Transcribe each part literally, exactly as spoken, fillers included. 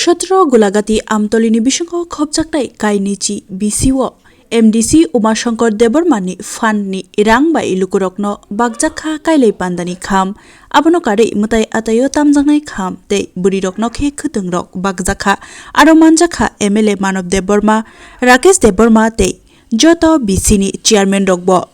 Sotro Gulagati Amtolini bisingo khopjaknai kainichi B C o M D C Umashankar Debbarmani fund ni rang bai lukurokno bakjakha kailai pandani kham. Abono karwi mwtai ataio tamjaknai kham tei bwrwirokno khe khwtwngrok bakjakha. Aro manjakha M L A Manav Debbarma, Rakesh Debbarma tei joto B C ni chairman rokbo.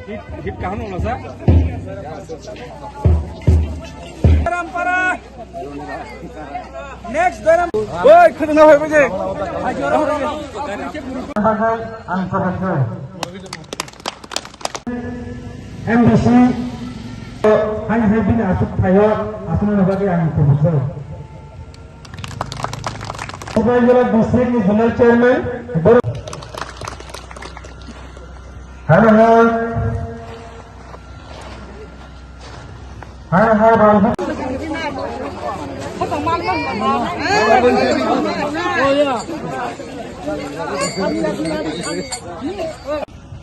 Hit, hit kahan wala sa? Rampara. Next, Dairam. Oi, khudung na hoibo je. Ang professor. M D C, hai hai bini asuk thayo, asukna bagwi ang professor. District ni zonal chairman, Bor-, Hello, hello. Hello, hello, Bor-,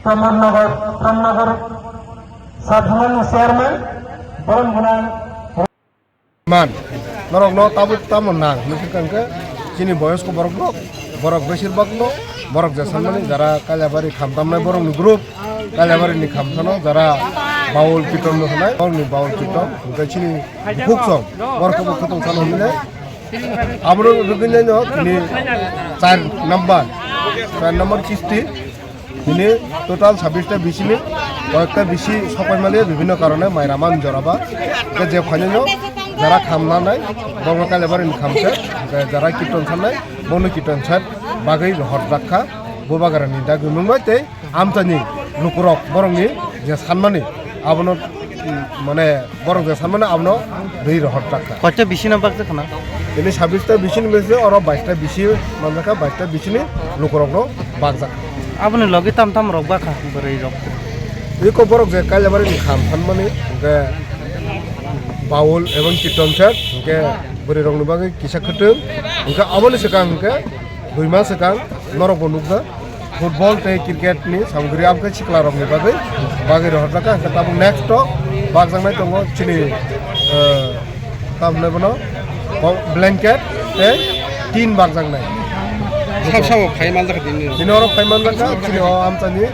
Pramod Nagar, Pramnagar, Sadhuman chairman, Borom Gunang. Man, norokno tabuk tamo nang, hwnwi khe hwnkhe chini boyosko borok rok, borok besir bak no, borok je sanmani jara Kailabari khamtamnai borok ni group, Kailabari ni khamsano jara Baul Kiton no hwnai, borok ni Baul Kiton, hwnkhe chini bukhuk song, borok khe bo khotong sano hwnwi nai. Abo rok rwgwi nai no, chini char number, char number kisti. Tini total sabbish ta B C ni koyekta B C sopai mali bibhinno karone mai rama ni jora ba. Ke je phainai no jara kham nanai, borok Kailabari ni kham se, ke jara kirtan sanai, bono kirtan sat bagwi rohor dakha, bo bagara ni dagwi mung bai tei amchani lukurok borok ni je sanmani abono, mm, mane borok je sanmani abono rwi rohor dakha. Koita B C no bakjak khna? Tini sabbish ta B C ni bese oro bais ta B C manjakha, bais ta B C ni lukurokno bakjak. Aboni logi tam tam rok bakha bwrwi rok. Iko borok je Kailabari ni kham sanmani, hwnkhe Baul ebong Kirtan sat, hwnkhe bwrwi rokni bagwi kisa khwtwng, hwnkhe aboni swkang hwnkhe dui mas swkang norokbo nukjak. Football tei cricket ni samgri abkhe sikla rokni bagwi, bagwi rohorjak kha, hwnkhe tabuk next o bakjaknai tongo chini, eh, tamni bono blanket tei tin bakjaknai. Sab sabo phai manjak kha tini. Tini oro phai manjak kha chini o amchani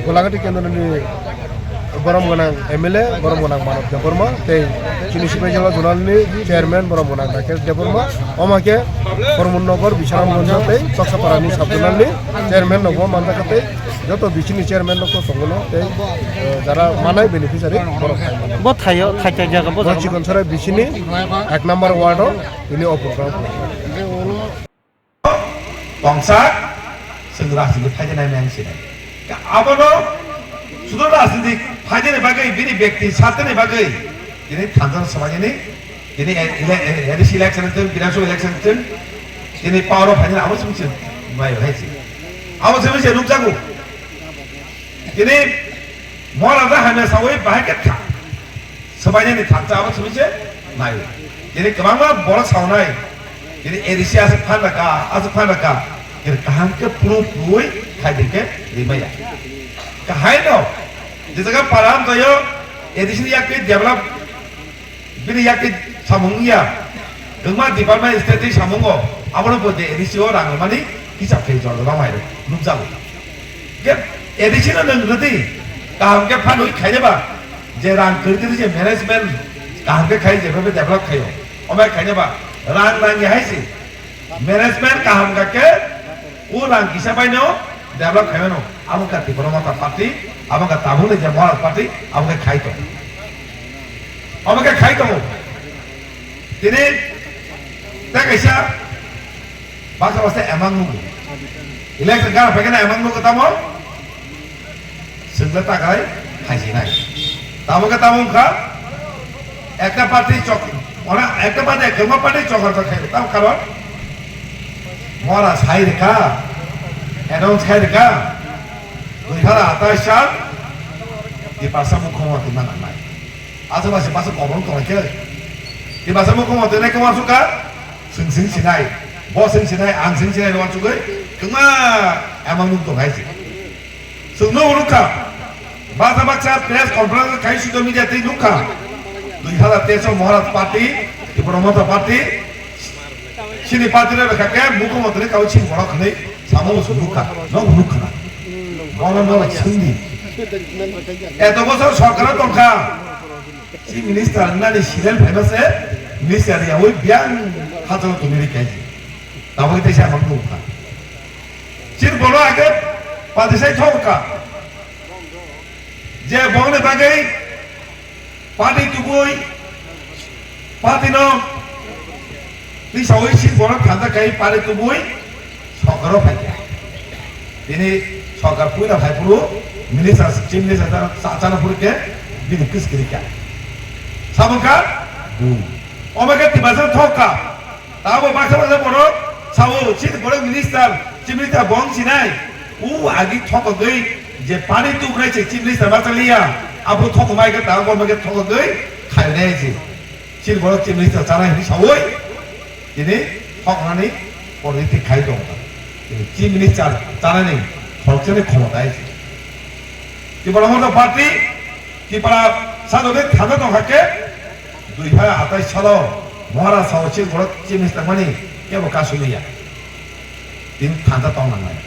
Golagati kendroni borom gwnang M L A, borom gwnang Manav Debbarma, tei chini Sipaijala zonal ni chairman borom gwnang Rakesh Debbarma, omo khe Kormon Nagar, Bisramganj tei Toksapara ni sub zonal ni chairman rok bo manjak kha tei joto B C ni chairman rok to tongo no tei, eh, jara manai beneficiary borok hai manai. Bo thaio, thai thai jaga bo. Bo jaga. Chikonsarai B C ni ek number ward o tini o program. Tongsa, chwng rajniti phaidi nai nai sinai. Abono sudu rajniti phaidi ni bagwi, bini bekti satini bagwi, tini thansa samajini, tini ele-, A D C election tun, Bidhan Sabha election tun, tini power o phaidi abo simi se mai hai se. Abo simi se nukjago. Tini Maharaja hamya sawi bahai khe tha. Swbainani thansa abo simi se nai. Tini kwbangma borok saunai. Tini A D C aswk phan raka, aswk phan raka. Tini kaham khe proof rwi khai di khe rimaya. Kahai no. Je jaga para amchaio A D C ni yakwi develop bini yakwi samung wngya. Kwbangma department state ni samung o. Abono bo je A D C o rang rwmani hisab khai jor jora mai rw nukjago. Khe A D C no nwng rwdi, kaham khe phanwi khainai ba, je rang kwrwi kwrwi je management kaham khe khai, je bhabe develop khaio, omo khainai ba, rang nangya hai se, management kaham kha khe, o rang kisa bai no develop khaimano, abo kha Tipra Motha Party, abo kha tabukni je Moharaj Party, abo khe khai tongo, omo khe khai tongo, tini tei kaisa Baksa baksa emang nugo. Election gana phaikhe na emang nugo tamo? Sengkle takai haisi nai. Tamo khe tamo wngkha? Ekta party chok, ora ekta party, ekta party chokar chok khai, tamo karon? Mora sai reka, announce khai reka, dui hazar atais sal, di basa mukho mati mana nai. Asa basi basa kobong tong khe, di basa mukho mati nai khe wansukha, sing sing sinai, bo sing sinai, ang sing sinai wansugwi, kema emang nuk tong hai si. Chwngno nukha, baksa baksa press conference khai social media tei nukha, dui hazar teis o Maharaj party, Tipra Motha party, chini party rok kha khe mukho mantri kau chini borok hwnwi samo bo chwng nukha, no nukha na. Bono no chwngdi. Eto bosor sorkar tongkha, chief minister nani serial phaima se minister yawi biang hachalo tongwi rikha. Tabuk tei sama nukha. Chini borok age padisai thokha. Je bongni bagwi party tubui, party no tisaui chini borok thanda kai party tubui sokaro phaikha. Tini sokar puila phaiphuru minister, chief minister chana phuru khe bini kiskiri kha. Sabungkha? Bu. Omake tibasa thokha. Tabo baksa baksa borok sao, chini borok minister, chief minister bong sinai. U agi thokogwi je pani tubrai se chief minister baksa liya. Abo thokmai khe tabo bong khe thokogwi khainai se. Chini borok chief minister chanai hini saui. Tini thoknani politik khai tong. Tini chief minister chanani khorokchani khomota ai se. Tipra Motha Party, Tipra sadode thanda tong kha khe, dui hazar atais salo Maharaj sao chini borok chief minister mani kebo kasu liya. Tini thanda tong nangnai.